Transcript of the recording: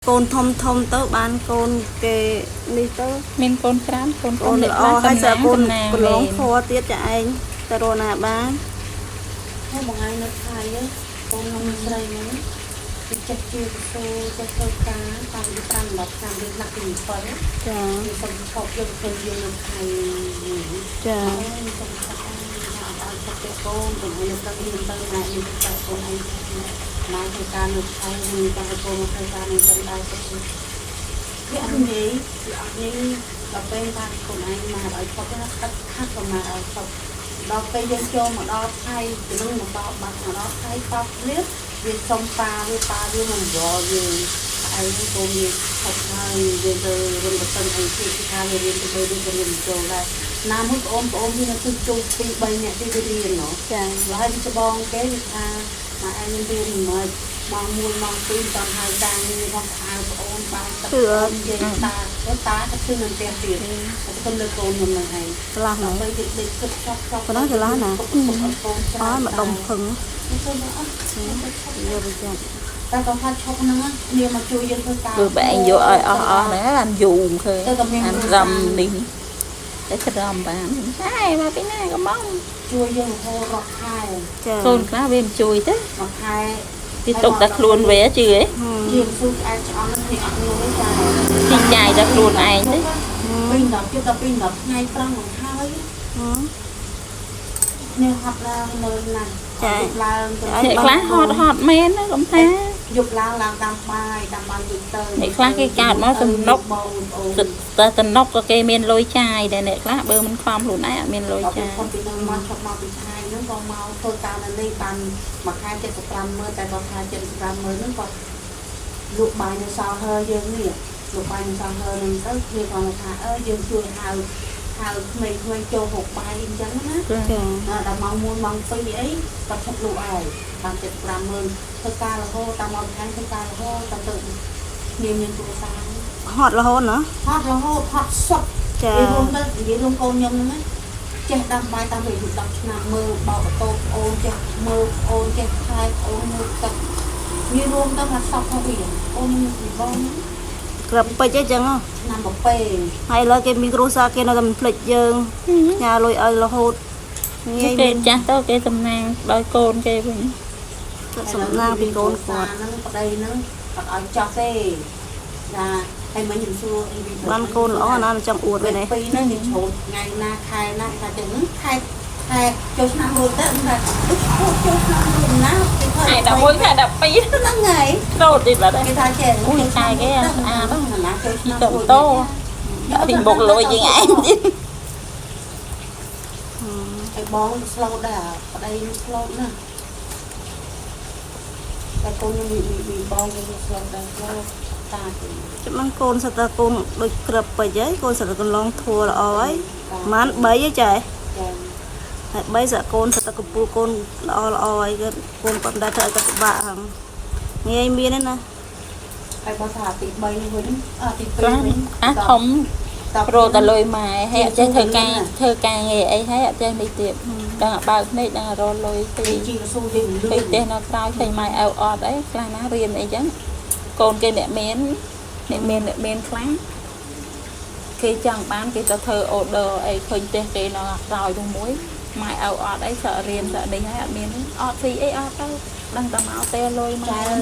កូនធំធំទៅបានកូនគេនេះទៅ មានកូនច្រើនកូនក ូន អ្នក ល្អ ខ្លះ ហើយសើកូន សំណាង កន្លង មែន ធေါ်ទៀតចាឯងទៅរកណាបាន ហើយមួយថ្ងៃនៅថៃកូនខ្ញុំស្រីហ្នឹងវាចេះជាកសូចេះធ្វើការតាមពី5 10ឆ្នាំរៀនថ្នាក់ទី7 ចា វាសុំឈប់យកទៅយើងនៅថៃ ចា អូសុំឈប់ថាអត់ឲ្យឈប់ទេកូនទៅយើងទៅរៀនទៅម៉ែយើងទៅកូនឯងម៉ែធ្វើការនៅថៃយើងចង់ឲ្យកូនមកធ្វើការនៅចិនដែរទៅវាអត់និយាយវាអត់និយាយដល់ពេលថាកូនឯងម៉ែឲ្យឈប់ណាខាត់ខាត់ក៏ម៉ែឲ្យឈប់ដល់ពេលយើងចូលមកដល់ថៃទៅនឹងមកតបាត់មកដល់ថៃតបលៀបវាសុំប៉ាវាប៉ាវាមិនយល់យើងឯងកូនវាឈប់ហើយយើងទៅរុនបសិនអីគេថាវារៀនទៅទៅរៀនចូលដែរណាមួយបងប្អូនវានៅទិចូល2 3នាក់ទៀតវារៀនណោះ ចា ហើយច្បងគេវាថាម៉ែឯងរៀនមិនម៉ោង1ម៉ោង2តាមហើយការងាររបស់អាវប្អូនបាយទឹកនិយាយតាទៅតាក៏គឺនៅផ្ទះទៀតទៅលើកូនខ្ញុំនឹងឯង ឆ្លាស់ណាស់ ទៅគេដេកគិតចប់ចប់ ប៉ុណ្ណឹងឆ្លាស់ណា កូន អើមកដុំភឹង ទៅមកអត់ យកទៅចា តែគាត់ថាឈប់ហ្នឹងគ្នាមកជួយយើងធ្វើការ គឺបែងយកឲ្យអស់អស់ហ្នឹងបានយូរឃើញ ទៅតែមាន អានត្រឹមនេះតែត្រឹមបានតែមកពីណាក៏មក ជួយយើងរហូតរាប់ខែ ចា កូនខ្លះវាមិនជួយទេ មួយខែ វាទុកតែខ្លួនវាជឿឯង ជាងស៊ូឆ្អែតឆ្អន់នេះអត់ងល់ទេចា ជីចាយតែខ្លួនឯងទេ ពី10ទៀតដល់ពី10ថ្ងៃត្រង់មកហើយនេះហត់ឡើងមើលណាស់ឡើងទៅ អ្នកខ្លះហត់ហត់មែនណាកំថា យប់ឡើងឡើងតាមបាយតាមបាយយប់ទៅ អ្នកខ្លះគេកើតមកសំណុក បងអូន តែតំណុកក៏គេមានលុយចាយដែរអ្នកខ្លះបើមិនខំខ្លួនឯងអត់មានលុយ ដល់ ចាយ ពេលពីនឹងមកឈប់មកពីថៃហ្នឹងក៏មកធ្វើការនៅនេះបានមួយខែ75ម៉ឺនតែគាត់ថា75ម៉ឺនហ្នឹងគាត់លក់បាយនៅសល់ហឺយើងនេះលក់បាយនៅសល់ហឺហ្នឹងទៅគ្នាគាត់ថាអើយើងជួយហៅហៅក្មេងៗចូលហូបបាយអញ្ចឹងណា ចា ដល់ម៉ោង1ម៉ោង2អីគាត់ឈប់លក់ហើយបាន75ម៉ឺនធ្វើការរហូតតាមម៉ោងខាងធ្វើការរហូតតាមទៅគ្នាមានគ្រួសារ ហត់រហូតណា ហត់រហូតហត់សុទ្ធ ចា និយាយរួមទៅនិយាយរួមកូនខ្ញុំហ្នឹងណាចេះដាំបាយតាមពីអាយុ10ឆ្នាំមើលបោកអូតូប្អូនចេះមើលប្អូនចេះខែប្អូនមើលទឹកនិយាយរួមទៅថាសពផងវាអូនខ្ញុំពីបង ក្របពេជ្រអីចឹងហ៎ ឆ្នាំប្រពេ ហើយឥឡូវគេមានគ្រួសារគេនៅតែមិនភ្លេចយើងញ៉ាលុយឲ្យរហូតងាយ គេ មាន ចាស់ទៅគេតំណាងដោយកូនគេវិញ សំណាងពីកូនគាត់ ហ្នឹងប្តីហ្នឹងអត់ឲ្យចោះទេណាហើយមិញខ្ញុំសួរអីពី បានកូនល្អណាស់មិនចង់អួតវិញទេ ពីរហ្នឹងគេជ្រូតថ្ងៃណាខែណាថាចឹងខែខែចូលឆ្នាំរួចទៅថាចូលឆ្នាំរួចណាគេ ខែ11ខែ12 ហ្នឹងហើយ ច្រូតទៀតបាត់ហើយ គេថាចេះ អូយខែគេអាស្អាតហ្នឹង ណាចូលឆ្នាំ តូតូដាក់ពីមុខលុយជាងឯងទៀត ហើយបងស្លូតដែរប្តីស្លូតណាស់តែកូនខ្ញុំមីបងគេស្លូតដែរស្លូតតាគេ ចាំបានកូនសត្វតាកូនដូចក្របពេជ្រហើយកូនសត្វតាកន្លងធัวល្អហើយប្រហែល3ហីចា ចា ហើយ3សហកូនសត្វតាកពូលកូនល្អល្អហើយកូនគាត់មិនដែលធ្វើឲ្យគាត់ពិបាកហ្នឹងងាយមានទេណា ហើយបើថាទី3វិញអទី ខ្លះ 2វិញ អាធំរកតែលុយម៉ែហើយអត់ចេះធ្វើការធ្វើការងារអីហើយអត់ចេះនេះទៀតដឹងតែបើកភ្នែកដឹងតែរកលុយទី ជីកស៊ូយើងលឿ ពេល ន ផ្ទះនៅក្រោយឃើញម៉ែឪអត់អីខ្លះណារៀនអីចឹងកូនគេអ្នកមានអ្នកមានអ្នកមានខ្លះគេចង់បានគេទៅធ្វើ order អីឃើញផ្ទះគេនៅក្រោយនោះមួយម៉ែឪអត់អីសក់រៀនសក់នេះហើយអត់មានទេអត់ស៊ីអីអត់ទៅដឹងតែមកទេលុយម៉ែឃើញ